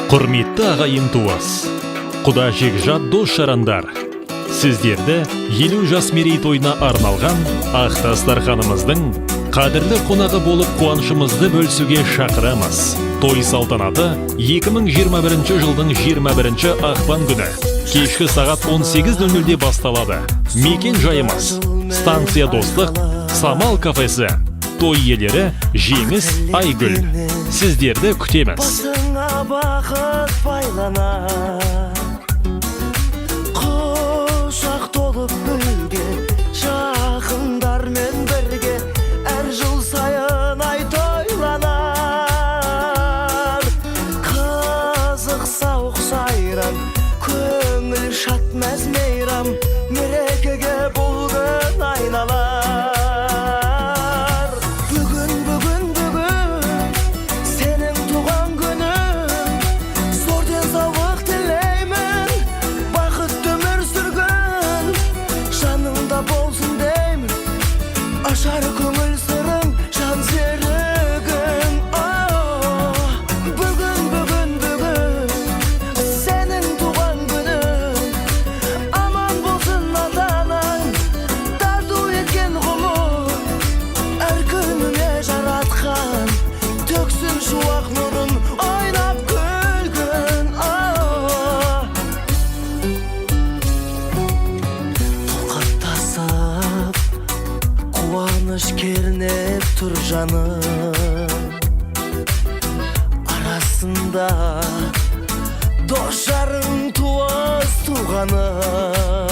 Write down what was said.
Құрметті ағайын туыс, құда жекжат, дос жарандар, сіздерді 50 жас мерейтойына арналған ақ дастарханымыздың қадірлі қонағы болып қуанышымызды бөлісуге шақырамыз. Той салтанаты 2021 жылдың 21 ақпан күні кешкі сағат 18:00-де басталады. Мекен жайымыз: станция Достық, Самал кафесі. Той иелері Жеңіс, Айгүл. Сіздерді күтеміз. Басыңа бақыт байланар, құшақ толып гүлге, жақындармен бірге әр жыл сайын ай тойланар. Қызық, сауық, сайран, көңіл шат, мәз мейрам, мерекеге бұл күн айналар. Бүгін, бүгін, бүгін сенің туған күнің, зор денсаулық тілеймін, бақытты өмір сүргін, жаныңда болсын деймін, ашар көңіл сырың, жан серігің. Бүгін, бүгін, бүгін сенің туған күнің, аман болсын ата анаң тарту еткен ғұмыр, әр күніңе жаратқан төксін шуақ нұрын, ойнап күлгін. Толқып тасып қуаныш кернеп тұр жаным, арасында дос жарың, туыс туғаның.